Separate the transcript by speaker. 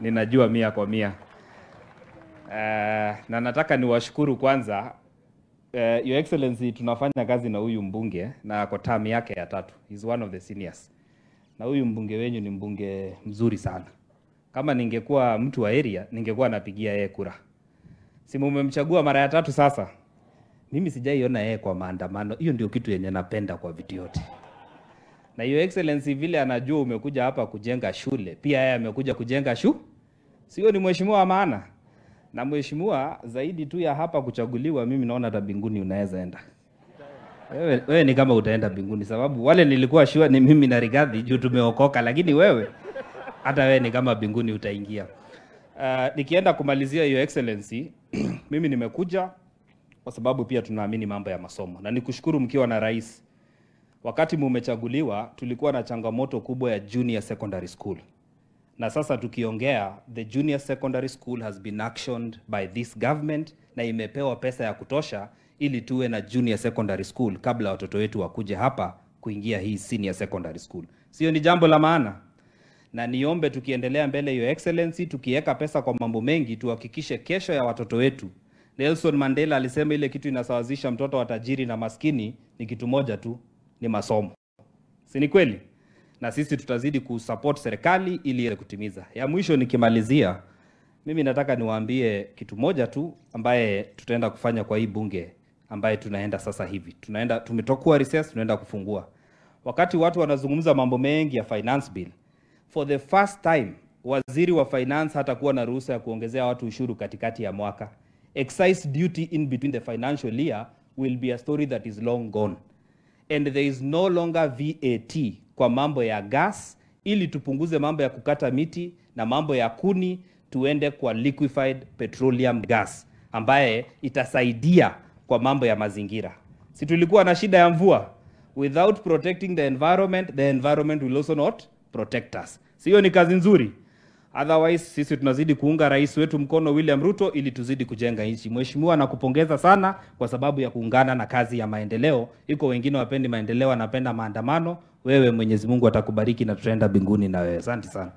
Speaker 1: Ninajua 100 kwa 100. Na nataka niwashukuru kwanza. Your Excellency, tunafanya kazi na huyu mbunge na kwa term yake ya tatu. He's one of the seniors. Na huyu mbunge wenyu ni mbunge mzuri sana. Kama ningekuwa mtu wa area, ningekuwa napigia yeye kura. Si mumemchagua mara ya tatu sasa? Mimi sijaiona yeye kwa maandamano. Hiyo ndio kitu yenye napenda kwa vitu yote. Na Your Excellency, vile anajua umekuja hapa kujenga shule, pia yeye amekuja kujenga Sio ni mheshimiwa wa maana? Na mheshimiwa, zaidi tu ya hapa kuchaguliwa, mimi naona hata mbinguni unaweza enda. Wewe ni kama utaenda mbinguni, sababu wale nilikuwa sure ni mimi na Rigathi juu tumeokoka, lakini wewe, hata wewe ni kama mbinguni utaingia. Nikienda kumalizia, Your Excellency, mimi nimekuja kwa sababu pia tunaamini mambo ya masomo, na nikushukuru mkiwa na rais. Wakati mumechaguliwa, tulikuwa na changamoto kubwa ya junior secondary school, na sasa tukiongea, the junior secondary school has been actioned by this government na imepewa pesa ya kutosha ili tuwe na junior secondary school kabla watoto wetu wakuje hapa kuingia hii senior secondary school. Sio ni jambo la maana? Na niombe tukiendelea mbele, Your Excellency, tukiweka pesa kwa mambo mengi, tuhakikishe kesho ya watoto wetu. Nelson Mandela alisema ile kitu inasawazisha mtoto wa tajiri na maskini ni kitu moja tu, ni masomo. Si ni kweli? Na sisi tutazidi kusupport serikali ili iweze kutimiza. Ya mwisho nikimalizia, mimi nataka niwaambie kitu moja tu ambaye tutaenda kufanya kwa hii bunge ambaye tunaenda sasa hivi. Tunaenda, tumetokuwa recess, tunaenda kufungua. Wakati watu wanazungumza mambo mengi ya finance bill, for the first time waziri wa finance hatakuwa na ruhusa ya kuongezea watu ushuru katikati ya mwaka. Excise duty in between the financial year will be a story that is long gone. And there is no longer VAT kwa mambo ya gas, ili tupunguze mambo ya kukata miti na mambo ya kuni, tuende kwa liquefied petroleum gas ambaye itasaidia kwa mambo ya mazingira. Si tulikuwa na shida ya mvua? Without protecting the environment, the environment will also not protect us. Sio ni kazi nzuri? Otherwise, sisi tunazidi kuunga rais wetu mkono, William Ruto, ili tuzidi kujenga nchi. Mheshimiwa, nakupongeza sana kwa sababu ya kuungana na kazi ya maendeleo. Iko wengine wapendi maendeleo, wanapenda maandamano. Wewe Mwenyezi Mungu atakubariki na tutaenda mbinguni na wewe. Asante sana.